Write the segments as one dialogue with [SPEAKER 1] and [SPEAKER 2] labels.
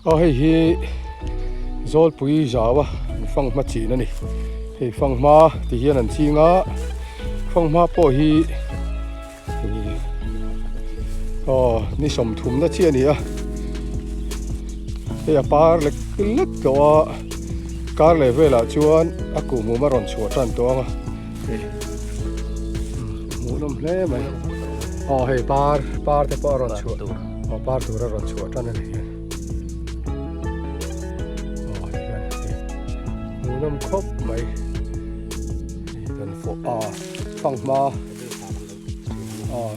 [SPEAKER 1] Aw hei hi Zawlpui zau a an fanghma chin a ni. Hei fanghma ti hian an ching a, fanghma pawh hi aw ni sawmthumna chi a ni a. Hei a par lek lek tawh a, kar leh velah chuan a kuhmum a rawn chhuah tan tawh ang a. Hei hmuhnawm hle mai. Aw hei par par te pawh a rawn chhuah aw par tur a rawn chhuah tan a ni hian. Aw hei hian hei hmuhnawm khawp mai. Hei kan fawh a fanghma aw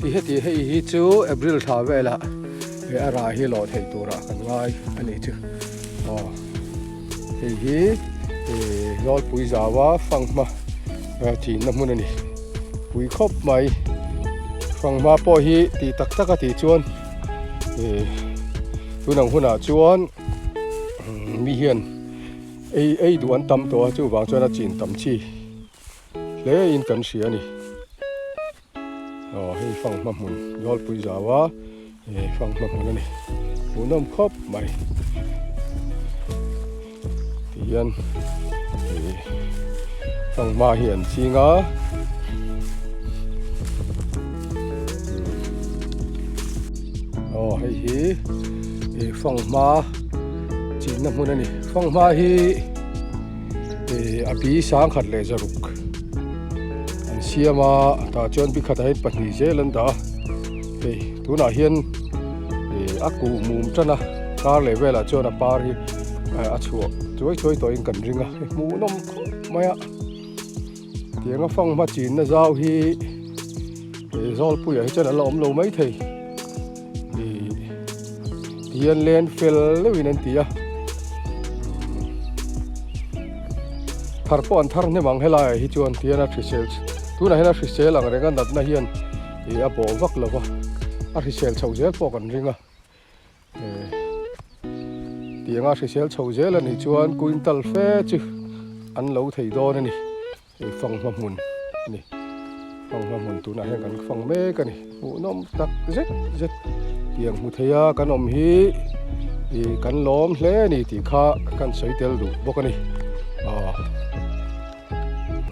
[SPEAKER 1] ti heti hei hi chu April thla velah hei a rah hi lawh theih turah kan ngai a nih chu aw. Hei hi Zawlpui zaua fanghma chinna hmun a ni. Pui khawp mai. Fanghma pawh hi tih tak tak a tih chuan tun ang hunah chuan mi hian ei ei duh an tam tawh a, chuvang chuan a chin tam chi hle in kan hria a ni. Aw hei fanghma hmun Zawlpui zaua He fanghma hmun a ni. Hmuhnawm khawp mai. Tihian ih fanghma hi an ching a. Aw hei hi ih fanghma chinna hmun a ni. Fanghma hi ih a bi sangkhat leh zaruk an siam a tah chuan bi khatah hian pahnih zel an dah a. Hei tunah hian ih a kuh mum tan a kar leh velah chuan a par hi a chhuah chuai chuai tawhin kan ring a hei hmuhnawm khawp mai a tianga fanghma chinna zau hi ih zawlpuiah hi chuan a la awm lo mai thei ih tihian len fel deuhin an ti a thar pawh an thar hnem ang helaiah hi chuan tihian a hrisel tunah hian a hrisel ang reng a natna hian. Ih a bawh vak lo va, a hrisel chho zel pawh kan ring a, eh tianga hrisel chho zel a nih chuan quintal fe chu an lo thei dawn a ni, hei fanghma hmun a ni, fanghma hmun tunah hian kan fang mek a ni, hmuhnawm tak zet zet tiang hmu thei a kan awm hi ih kan lawm hle a ni tih kha kan sawi tel duh bawk a ni.